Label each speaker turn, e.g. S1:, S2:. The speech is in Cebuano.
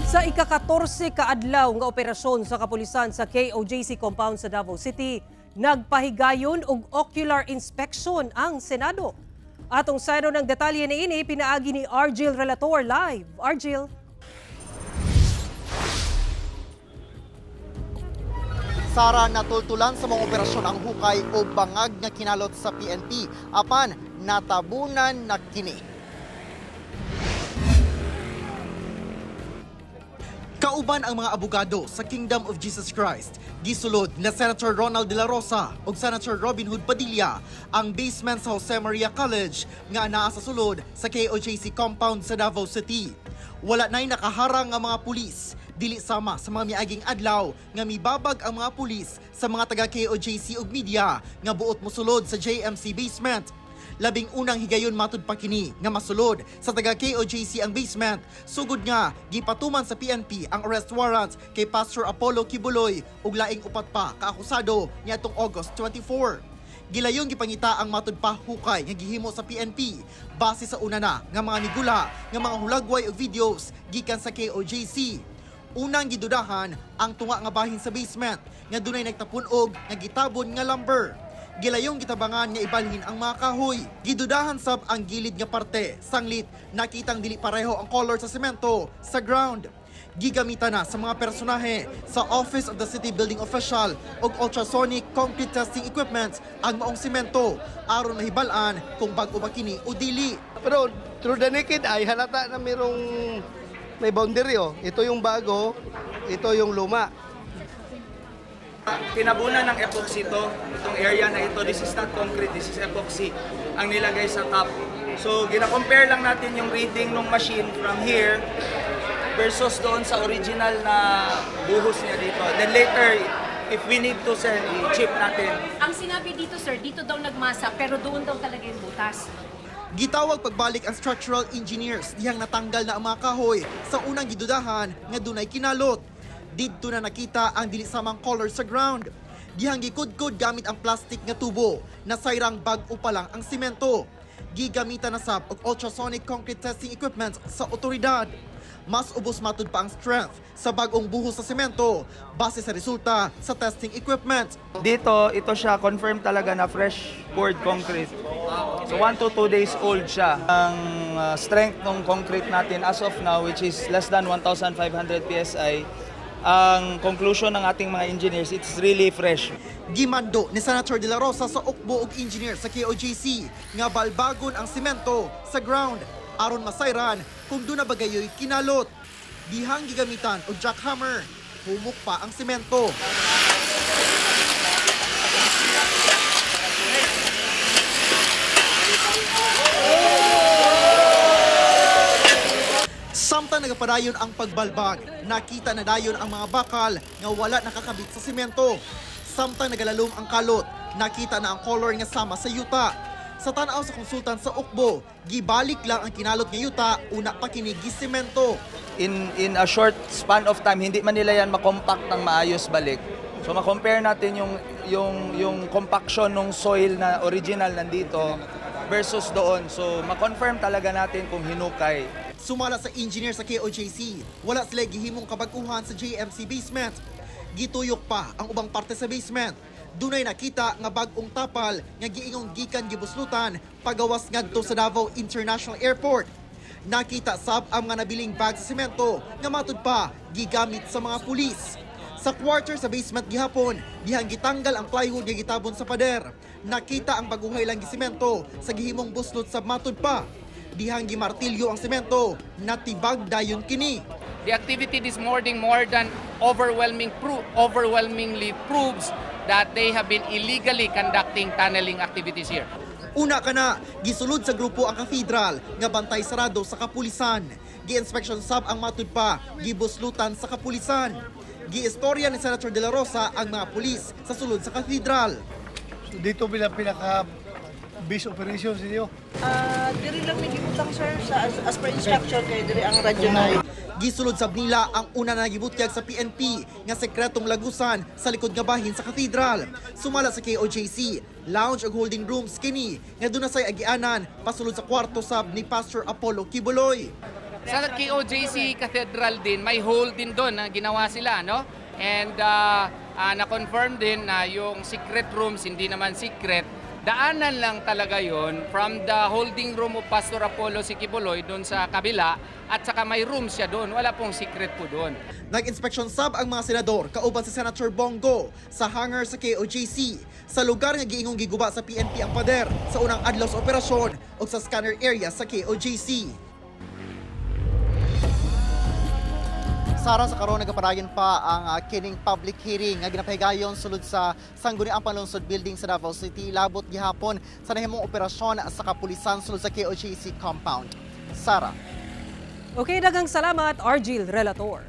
S1: Sa ika-14 kaadlaw nga operasyon sa kapulisan sa KOJC compound sa Davao City, nagpahigayon og ocular inspection ang Senado. Atong sayro ng detalye niini pinaagi ni Argil Relator live. Argil.
S2: Sara, natultulan sa mga operasyon ang hukay o bangag nga kinalot sa PNP apan natabunan na kini. Kauban ang mga abogado sa Kingdom of Jesus Christ, gisulod na Senator Ronald De La Rosa ug Senator Robin Hood Padilla ang basement sa Jose Maria College nga naa sa sulod sa KOJC compound sa Davao City. Wala na'y nakaharang nga mga pulis, dili sama sa mga miaging adlaw nga mibabag ang mga pulis sa mga taga KOJC ug media nga buot mosulod sa JMC basement. Labing unang higayon matud pa kini nga masulod sa taga KOJC ang basement sugod nga gipatuman sa PNP ang arrest warrant kay Pastor Apollo Kibuloy ug laing upat pa kaakusado niadtong August 24. Gilayon gipangita ang matud pa hukay nga gihimo sa PNP base sa una na nga mga nigula nga mga hulagway og videos gikan sa KOJC. Unang gidudahan ang tunga nga bahin sa basement nga dunay nagtapun-og nga gitabon nga lumber. Gilayong gitabangan nga ibalhin ang mga kahoy. Gidudahan sab ang gilid nga parte. Sanglit, nakitang dili pareho ang color sa semento sa ground. Gigamitan na sa mga personahe sa Office of the City Building Official ug ultrasonic concrete testing equipment ang maong semento aron mahibal-an kung bag-o ba kini o dili.
S3: Pero through the naked eye, halata na merong may boundary oh. Ito yung bago, ito yung luma.
S4: Tinabunan ng epoxy to, itong area na ito, this is not concrete, this is epoxy ang nilagay sa top. So, gina-compare lang natin yung reading ng machine from here versus doon sa original na buhos niya dito. Then later, if we need to, sir, i-chip natin.
S5: Ang sinabi dito, sir, dito daw nagmasa, pero doon daw talaga yung butas.
S2: Gitawag pagbalik ang structural engineers dihang natanggal na ang mga kahoy sa unang gidudahan nga dunay kinalot. Didto na nakita ang dili samang color sa ground. Dihang gikudkod gamit ang plastic nga tubo na sayrang bag-o pa lang ang simento. Gigamitan na sab og ultrasonic concrete testing equipment sa otoridad. Mas ubos matud pa ang strength sa bagong buhos sa semento base sa resulta sa testing equipment.
S4: Dito, ito siya, confirm talaga na fresh poured concrete. So 1 to 2 days old siya. Ang strength ng concrete natin as of now, which is less than 1,500 PSI, ang conclusion ng ating mga engineers, it's really fresh.
S2: Gimando ni Senator De La Rosa sa ukbo og engineer sa KOJC nga balbagon ang simento sa ground aron masayran kung doon na bagayoy kinalot. Dihang gigamitan og jackhammer, humok pa ang simento. Samtang nagapadayon ang pagbalbag, nakita na dayon ang mga bakal nga wala nakakabit sa simento. Samtang nagalalom ang kalot, nakita na ang color nga sama sa yuta. Sa tanaw sa konsultant sa Ukbo, gibalik lang ang kinalot nga yuta una pa kini gisemento.
S4: In a short span of time, hindi man nila yan makompact ng maayos balik. So ma-compare natin yung compaction ng soil na original nandito versus doon. So ma-confirm talaga natin kung hinukay.
S2: Sumala sa engineer sa KOJC, wala sila gihimong kabag-uhan sa JMC basement. Gituyok pa ang ubang parte sa basement. Dunay nakita nga bag-ong tapal nga giingong gikan gibuslutan pagawas ngadto sa Davao International Airport. Nakita sab ang mga nabiling bag sa semento nga matud pa gigamit sa mga pulis. Sa quarter sa basement gihapon, dihang gitanggal ang plywood nga gitabon sa pader. Nakita ang baguhay lang gisemento sa gihimong buslot sa matud pa. Dihang gimartilyo ang semento, natibag dayon kini.
S6: The activity this morning more than overwhelmingly proves that they have been illegally conducting tunneling activities here.
S2: Una ka na, gisulod sa grupo ang cathedral nga bantay sarado sa kapulisan. Gi-inspection sab ang matud pa, gibuslutan sa kapulisan. Giistorya ni Senator De La Rosa ang mga pulis sa sulod sa cathedral.
S3: So dito bilang pinaka base operations ninyo.
S7: Ah, diri lang may gibutang, sir, sa as per instruction kay diri ang radyo na.
S2: Gisulod sab nila ang una na gibutyag sa PNP nga sekretong lagusan sa likod nga bahin sa cathedral. Sumala sa KOJC, lounge ug holding rooms kini nga duna say agianan pasulod sa kwarto sab ni Pastor Apollo Kibuloy.
S6: Sa KOJC Cathedral din, may hole din doon na ginawa sila, no? And na-confirm din na yung secret rooms, hindi naman secret, daanan lang talaga yon from the holding room of Pastor Apollo C. Quiboloy doon sa kabila at saka may room siya doon. Wala pong secret po doon.
S2: Nag-inspeksyon sab ang mga senador kauban si Senator Bong Go sa hangar sa KOJC sa lugar nga giingong giguba sa PNP ang pader sa unang adlaw sa operasyon ug sa scanner area sa KOJC. Sara, sa karon nagapadayon pa ang kining public hearing nga ginapahigayon sulod sa Sangguniang Panlungsod Building sa Davao City labot gihapon sa nahimong operasyon sa kapulisan sulod sa KOJC compound. Sara.
S1: Okay, daghang salamat, Argil Relator.